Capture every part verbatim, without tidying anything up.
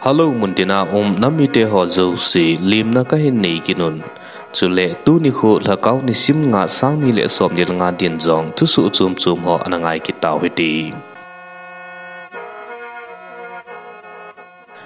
Hello, muntina um nam mite ho jouse, lemna kahin nei kit un. Chule tuni nikho lhakao nisim nga, sang ni le som ni le nga din jong thusoh chom chom ho ana ngai kit tau hite.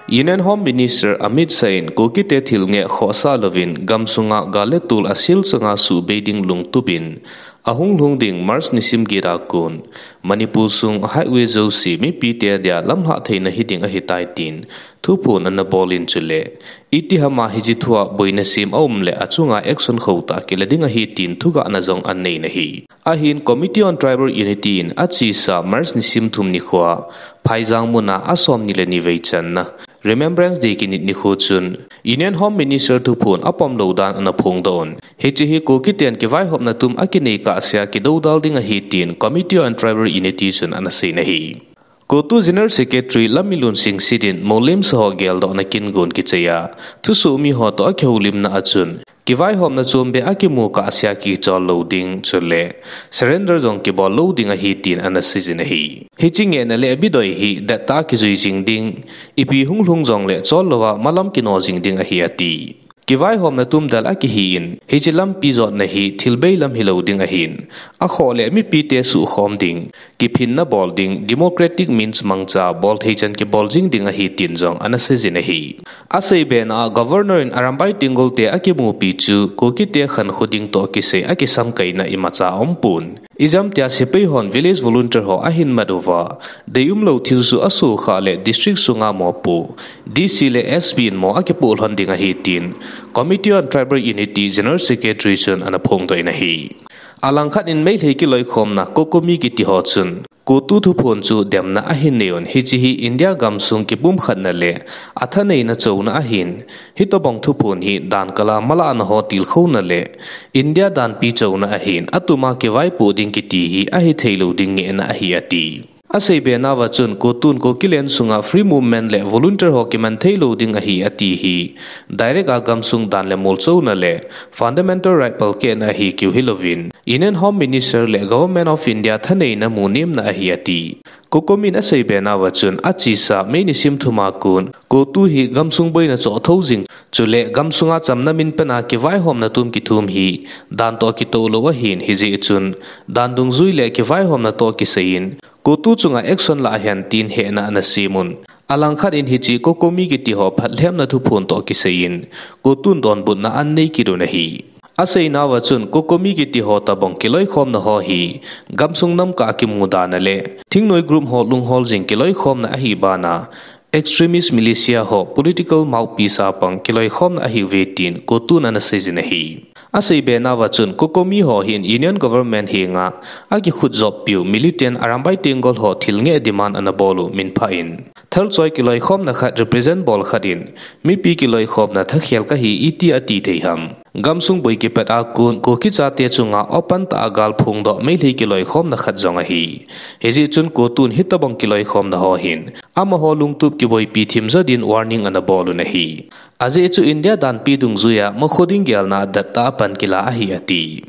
Union Home Minister Amit Shah in Kukite thil ngeh khohsah louvin gamsunga gal le tol asil changa suhbei ding lungtup in, ahung lhung ding March nisim get a kon Manipur sung highway jouse mipite dia lamlhah theina hiding ahitai tin thuphon ana bol in, chule itihama hiche thua boina sem aum le achunga action khotah kila ding ahi tin thugahna jong anei in ahi. Ahin Committee on Tribal Unity in achesa March nisim thum nikhoa Phaijang muna asom ni le ni vei channa Remembrance Day kinit nikho chun Union Home Minister thuphon apom lou dan ana phongdoh un. Hiche hi Kukiten kivaihopna tum akinei kahsea kidoudal ding ahi tin Committee on Tribal Unity chun ana sei in ahi. CoTU General Secretary Lamminlun Singsit in Molem sa ho geldohna kin gon kichai a, thusoh mi ho toh akihoulimna a chun, kivaihopna chombeh akimu kahsea kichol lou ding, chule surrender jong kibol lou ding ahi tin ana seijin ahi. Hiche ngehna le bidoi hi dettah a kijui jing ding, ipi hung lhung jongle chol louva malam kino jing ding ahi ati. Kivaihopna tum del akihi in, hiche lampi jotna hi thil beilam hilou ding ahin, akhoh le mipite suhkhom ding, kiphinna bol ding, democratic means mangcha bolthei chan kibol jing ding ahi tin jong ana seijin ahi. Aseibena a Governor in Arambai Tenggol te akimupi chu Kukite khankho ding toh kisai akisamkaina imacha aumpon. Ijemtia sepai hon village volunteer ho ahin mat uva, deium lou thilsoh asoh khah le district sunga mopo, D C le S P in mo akipoh lhon ding ahi tin Committee on Tribal Unity General Secretary chun ana phongdoh in ahi. Alangkhat in Meitei kiloikhomna COCOMI kiti ho chun CoTU thuphon chu demna ahin nei un, hiche hi India gamsung kipumkhatna le athaneina chouna ahin, hitobang thuphon hi dankala malahna ho tilkhouna le India danpi chouna ahin, atuma kivaipoh ding kiti hi ahithei lou ding ngehna ahi ati. Aseibenauva chun CoTUn Kukiland sunga free movement le volunteer ho kiman thei lou ding ahi ati hi, direct a gamsung dan le molchouna le fundamental right palkehna ahi keu hilouvin, Union Home Minister le Government of India thaneina munemna ahi ati. COCOMI in aseibenauva chun achesa May nisim thum a kon CoTU hi gamsung boina chohthou jing, chule gamsunga chamna min pena kivaihopna tum kithum hi dan toh kitoh lou ahin, hijeh chun dan dungjui le kivaihopna toh kisaiyin CoTU chunga action lah hen tin hehna ana semun. Alangkhat in hiche COCOMI kiti ho phatlhemna thuphon toh kisaiyin CoTUn donbutna anei kit un ahi. Aseinauva chun COCOMI kiti ho tobang kiloikhomna ho hi gamsung namkah a kimu dan a le thingnoi group ho lunghol jing kiloikhomna ahi bana extremist militia ho political mouthpiece a pang kiloikhomna ahiuve tin CoTUn ana seijin ahi. Aseibenauva chun COCOMI ho hin Union Government henga akikhutjoppiu militant Arambai Tenggol ho thil ngeh demand ana bol u minphah in, thalchoi kiloikhomna khat represent bol khat in, mipi kiloikhomna thakhel kahi iti ati thei ham? Gamsung boi kipat a kon Kuki chate chunga open tah a gal phongdoh Meitei kiloikhomna khat jong ahi. Hijeh chun CoTUn hitobang kiloikhomna ho hin amaho lungtup kiboipi thim jo din warning ana bol un ahi. Ajeh chu India danpi dungjuia makho ding gelna dettah a pan kila ahi ati.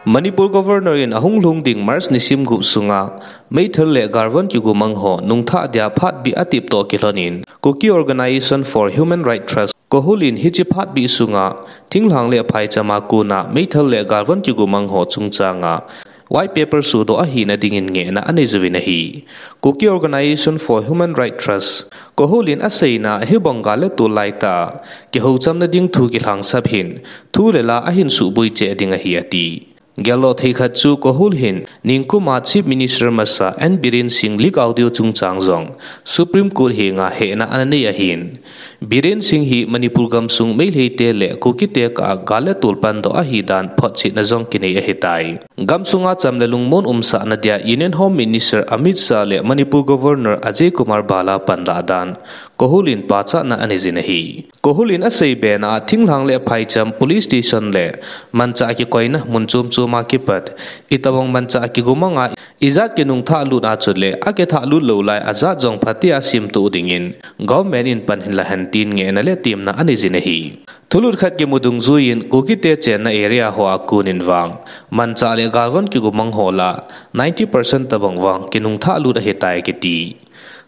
Manipur Governor in ahung lhung ding March nisim gup sunga meithal le galvon kigumang ho nungthah dia phatbih atep toh kilhon in, Kuki Organisation for Human Rights Trust, KOHUR in hiche phatbih sunga thinglhang le phaicham a kona meithal le galvon kigumang ho chungchanga white paper sohdoh ahina dingin ngehna anei jouvin ahi. Kuki Organisation for Human Rights Trust, KOHUR in aseina, hibang gal le tol laitah a kihouchamna ding thu kilhangsap hin thu le la ahin suhboi cheh ding ahi ati. Geldoh thei khat chu KOHUR hin ningkuma Chief Minister masa N Biren Singh leak audio chungchang jong Supreme Court henga hehna ana nei ahin, Biren Singh hi Manipur gamsung Meitei te le Kuki te kah a gal le tol pandoh ahidan photchetna jong kinei ahitai. Gamsunga cham le lungmon umsahna dia Union Home Minister Amit Shah le Manipur Governor Ajay Kumar Bhalla panlah dan KOHUR in pachatna anei jin ahi. KOHUR in aseibena a thinglhang le phaicham, police station le manchah kikoina mun chom chom a kipat itobang manchah kigumang a, ijat kinungthah lut a chule akithah lut lou lai ajat jong phatea semtoh dingin government in pan hinla hen tin ngehna le temna anei jin ahi. Thulut khat kimu dungjuiyin Kuki te chenna area ho a kon in vang manchah le galvon kigumang ho lah ninety percent tobang vang kinungthah lut ahitai kiti.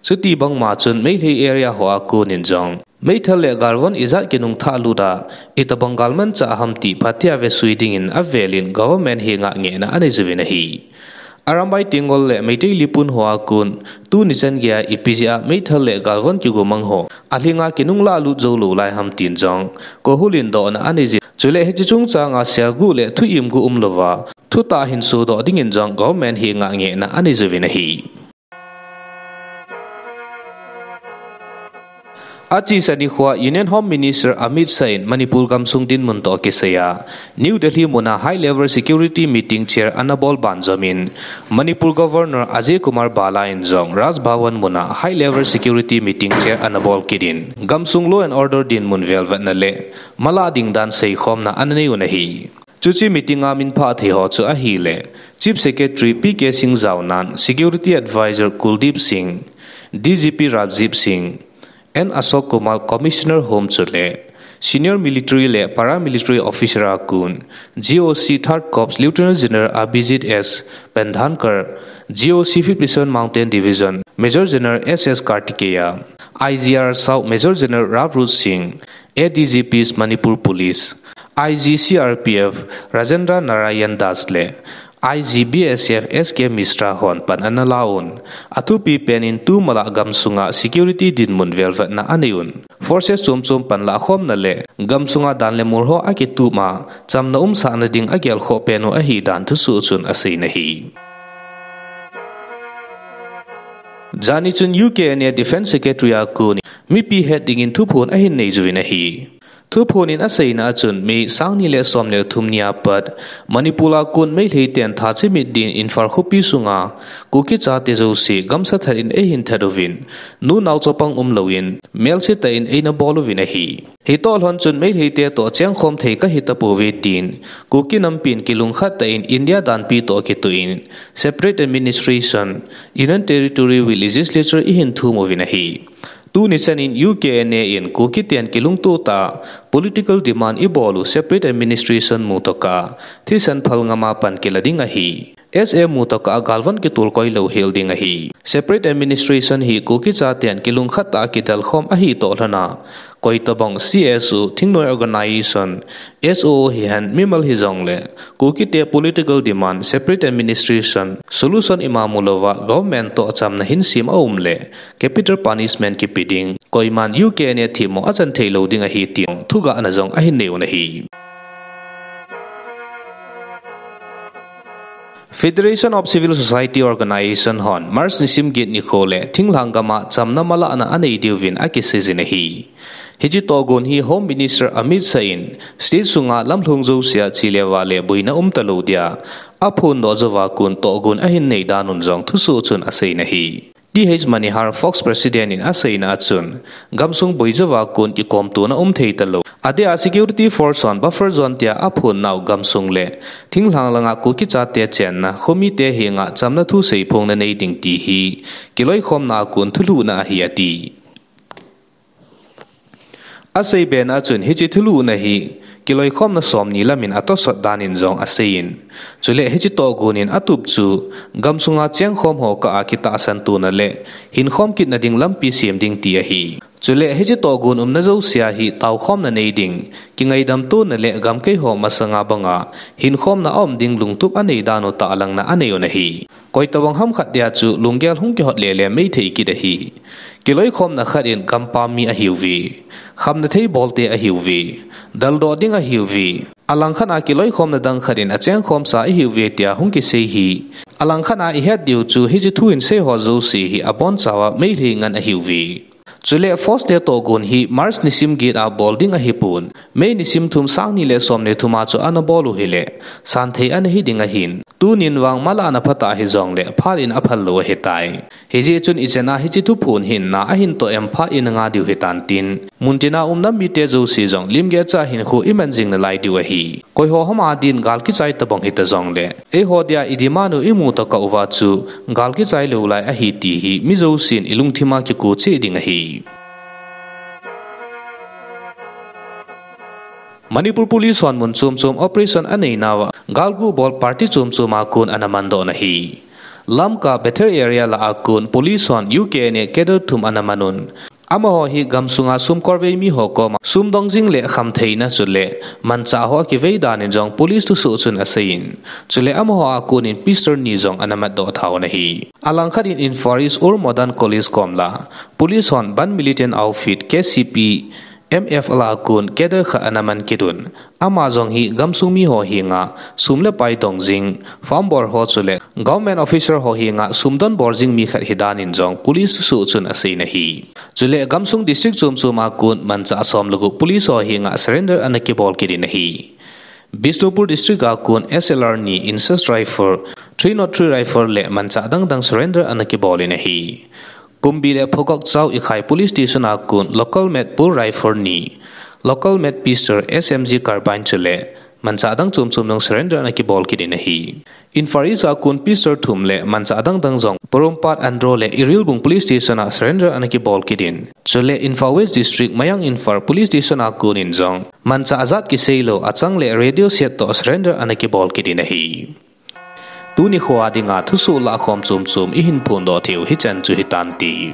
Chuti bangma chun Meitei area hoa kon in jong meithal le galvon ijat kinungthah lut a, itobang galmanchah ham ti phatea vesui dingin avelin government henga ngehna anei uvin ahi. Arambai Tenggol le Meitei Leepun hoa kon tuni chan geia ipi jeh a meithal le galvon kigomang ho alhinga kinunglah lut jou lou lai ham tin jong KOHUR in dohna anei jin, chule hiche chungchanga selguh le thu-im guh umlouva thutah hin sodoh dingin jong government henga ngehna anei uvin ahi. Achesa nikhoa Union Home Minister Amit Shah in Manipur gamsung dinmun toh kisaiya New Delhi muna High Level Security Meeting Chair ana bol banjomin, Manipur Governor Ajay Kumar Bhalla in jong Raj Bhavan muna High Level Security Meeting Chair ana bol kit in, gamsung law and order dinmun velvetna le malah ding dan seikhomna ana nei un ahi. Chuche meeting a minphah thei ho chu ahile, Chief Secretary P K Singh jaonan, Security Advisor Kuldeep Singh, D G P Rajiv Singh, N Ashok Kumar, Commissioner Home chule Senior Military le Paramilitary Officer a kon, G O C Third Corps Lieutenant General Abhijit S Pendhankar, G O C Fifty-seven Mountain Division Major General S S Kartikeya, I G R South Major General Ravrup Singh, A D G Ps Manipur Police, I G C R P F Rajendra Narayan Das le I G B S F S K Mishra hon pan ana la un. Athupi penin tumalah gamsunga security dinmun velvetna anei un. Forces chom chom panlah khomna le gamsunga dan le mol ho akitup a chamna umsahna ding agelkhoh pen u ahi dan thusoh chun asei in ahi. Jani chun U K N A Defence Secretary a kon in mipi het dingin thuphon ahin nei uvin ahi. Thuphon in aseina a chun May sangni le som le thum nia pat Manipur a kon Meitei ten tha chimit din Imphal khopi sunga Kuki chate jouse gamsa that in eihin that uvin, nu nao chapang umlouvin, melse tah in eina bol uvin ahi. Hitoh lhon chun Meitei te toh chengkhom thei kahi tapouve tin, Kuki nampi in kilungkhat tah in India danpi toh kitoh in, separate administration, Union Territory with legislature eihin thum uvin ahi. Tuni chan in U K N A in Kuki ten kilungtoh tah a political demand eibol u separate administration mu tokah a thisan phal ngam a pan kila ding ahi. S A mu tokah a galvon kitol koi louhel ding ahi. Separate administration hi Kuki chaten kilungkhat tah a kidelkhom ahi toh lhon a, koitobang C S O, thingnoi organization, S O O hihen mimal hijongle, Kuki te political demand, separate administration, solution ima mulouva government toh chamna hinsem aum le, capital punishment kipe ding, koiman U K N A themmo achan theilou ding ahi tin thugahna jong ahin nei un ahi. Federation of Civil Society Organization hon March nisim get nikho le thinglhang gam a chamna malahna anei diuvin akiseijin ahi. Hiche tohgon hi Home Minister Amit Shah in state sunga lamlhung jousea chele vale boina umtalou dia aphondoh jouva kon tohgon ahin nei dan un jong thusoh chun asei in ahi. Th Manihar Fox President in aseina a chun, gamsung boi jouva kon kikomtona um thei talou, adeh a security force hon buffer zone tia aphonnau gamsung le thinglhang langa Kuki chate chenna khomite henga chamna thusei phongna nei ding ti hi kiloikhomna a kon thulhuhna ahi ati. Asei bena a chun hiche thulhuhna hi kiloikhomna somni lamin atosot dan in jong asei in, chule hiche tohgon in atup chu gamsunga chengkhom ho kah a kitahsan tona le hinkhom kitna ding lampi sem ding ti ahi. Chule hiche tohgon umna jousea hi taokhomna nei ding, kingaidam tona le gamkai ho masanga banga hinkhomna aum ding lungtup anei dan u tahlangna anei un ahi. Koitobang ham khat dia chu lunggel hung kihot lele mei thei kit ahi. Kiloikhomna khat in gampam mi ahiuve, khamna thei bolte ahiuve, daldoh ding ahiuve, alangkhat a kiloikhomna dang khat in achengkhomsa ahiuve tia hung kisei hi, alangkhat a ihet diu chu hiche thu in seiho jouse hi abonchauva Meitei ngen ahiuve. Chule force te tohgon hi March nisim get a bol ding ahipon, May nisim thum sangni le somni thum a chu ana bol u hile, santhei ana hiding ahin. Tunin vang malahna phatah hijongle phat in aphal lou ahitai. Hijeh chun ichan a hiche thuphon hin na ahin toh em phat in anga diu hitan tin, muntina um nam mite jouse jong limgehcha hinkho iman jing nalai diu ahi. Koiho hama din gal kichai tobang hita jongle, eiho dia idemand u imu tokah uva chu gal kichai lou lai ahi ti hi mi jousen ilungthima kiko cheh ding ahi. Manipur Police hon mun chom chom operation aneinauva galgu bol party chom chom a kon ana mandoh in ahi. Lamka Bethel area lah a kon police hon U K N A cadre thum ana man un. Amaho hi gamsunga sum kolvei mi ho koma sum dong jing le khamtheina chule manchah ho akivei dan in jong police thusoh chun aseiyin, chule amaho a kon in pistol ni jong ana matdoh tauvin ahi. Alangkhat in Imphal East Ur Modern College kom lah a police hon banned militant outfit K C P M F lah a kon cadre khat ana man kit un. Ama jong hi gamsung mi ho henga sum le pai dong jing, farmer ho chule government officer ho henga sum donbol jing mi khat hidan in jong police thusoh chun aseiyin ahi. Chule gamsung district chom chom a kon manchah som le gup police ho henga surrender ana kibol kit in ahi. Bishnupur district a kon S L R ni, Insass rifle, three nought three rifle le manchah dang dang surrender ana kibol in ahi. Kumbi le Phogakchao Ikhai police station a kon local made pole rifle ni, local made pistol, S M G carbine chule manchah dang chom chom jong surrender ana kibol kit in ahi. Imphal East a kon pistol thum le manchah dang dang jong Porompat, Andro le Irilbung police station a surrender ana kibol kit in, chule Imphal West district Mayang Imphal police station a kon in jong manchah ajat kiseilou achang le radio set toh surrender ana kibol kit in ahi. Tuni khoa dinga thusoh lahkhom chom chom ihin phondoh theiyu hichan chu hitante.